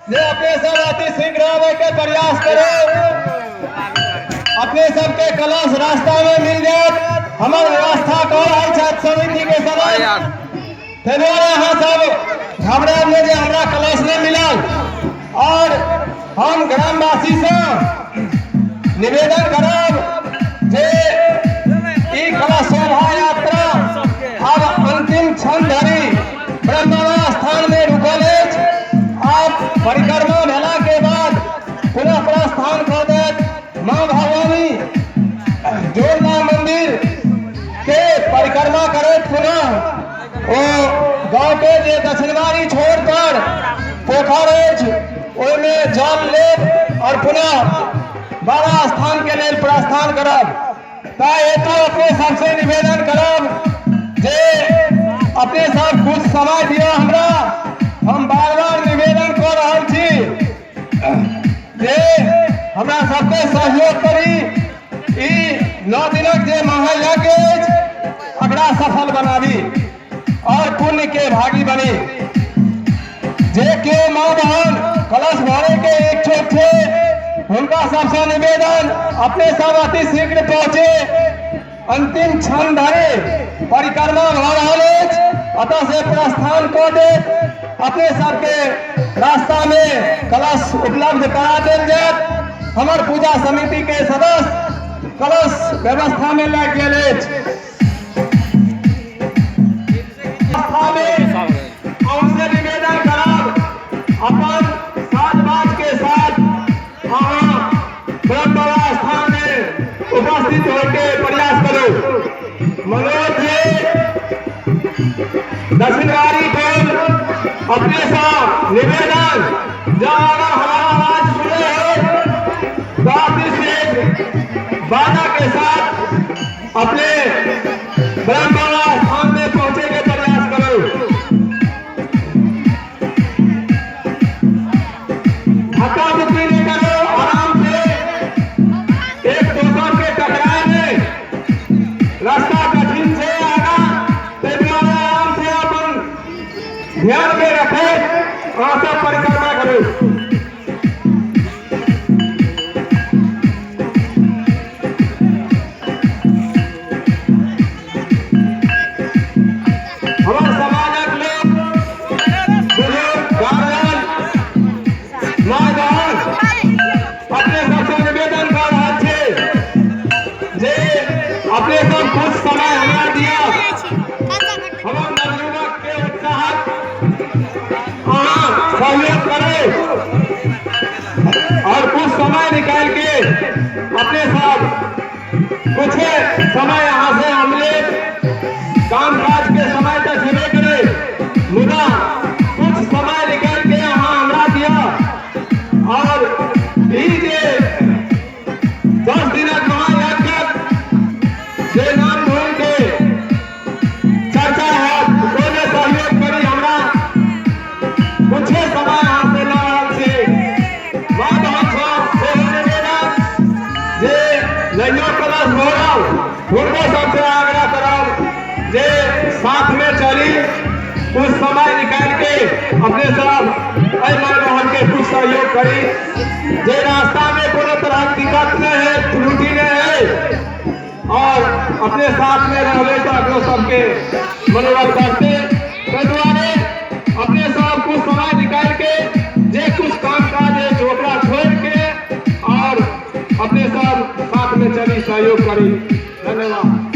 जे अपने सब अति शीघ्र आबै के प्रयास करू। अपने सबके कलश रास्ता में मिल जायत, हमर व्यवस्था कऽ रहल छथि समिति के सदस्य। ताहि दुआरे अहाँ सब घबरायब नहि जे हमरा कलश नहि मिलल। और हम ग्रामवासी से निवेदन करब जे ई कलश शोभा यात्रा आब अंतिम क्षण धरि ब्रह्मबाबा स्थान में रुकल अछि। आब परिक्रमा भेला के बाद पुनः प्रस्थान कऽ देत। माँ भवानी जोरना मंदिर के परिक्रमा करैत पुनः ओ गाँव के जे दक्षिणवारी छोर पर पोखर अछि ओहिमे जल लेब और पुनः बाबा स्थान के लेल प्रस्थान करब। ताहि हेतु अपने सबसे निवेदन करब जे अपने सब कुछ समय दिअ हमरा। हम बार बार निवेदन कऽ रहल छी जे हमरा सबके सहयोग करी। ई 9 दिनक जे महायज्ञ अछि एकरा सफल बनाबी और पुण्य के भागी बनी। जे केओ माँ बहन कलश भरे के इच्छुक थे हुनका सबसे निवेदन अपने सब अति शीघ्र पहुँचे। अंतिम क्षण धरि परिक्रमा भऽ रहल अछि, अतः से प्रस्थान कऽ देत। अपने सबके रास्ता में कलश उपलब्ध करा देल जायत। हमर पूजा समिति के सदस्य कलश व्यवस्था में लागि गेल अछि। अहुँसँ निवेदन करब अपन साज बाज के साथ अहाँ ब्रह्मबाबा स्थान में उपस्थित होके प्रयास करू। मनोज जी दक्षिणवारी टोल अपने से निवेदन, जब अगर हमारा आवाज सुने हो तो अति शीघ्र बाजा के साथ अपने ब्रह्मबाबा स्थान में पहुंचे के प्रयास करो। धक्का मुक्की नहीं करो, आराम से एक दोसर के टकराए नहीं। रास्ता कठिन से आगा, ताहि दुआरे आराम से अपन ध्यान में रखे अहाँ सब परिक्रमा करू। हमर समाजक लोक, बुजुर्ग, गार्जियन, माय बहन, अपने सबसे निवेदन कर रहल छी जे अपने सब कुछ समय हमरा दिया। हमर नवयुवक के उत्साहक अहाँ सहयोग करे और कुछ समय निकाल के अपने सब कुछ समय यहाँ से हम ले काम काज के समय तो छेबे करे, मुदा कुछ समय निकाल के अहाँ हमरा दिया। और ई जे 10 दिनक महायज्ञक जे नाम धुन के चर्चा है ओहिमे सहयोग करी। हमरा कुछ समय अहाँ से लऽ रहल छी। माँ बहन सब सेहो निवेदन जे नहियो कलश भरल हुनको सबसे आग्रह करब जे साथ में चली, कुछ समय निकाल के अपने सब एहि माय बहन के कुछ सहयोग करी। जे रास्ता में कोनो तरह के दिक्कत नहीं है, त्रुटि नहीं है और अपने साथ में रहबे तो अपनो सबके मनोबल बढ़ते। ताहि दुआरे अपने सब कुछ समय निकाल के जे कुछ काम काज है ओकरा छोड़ के और अपने सब साथ में चली, सहयोग करी। धन्यवाद।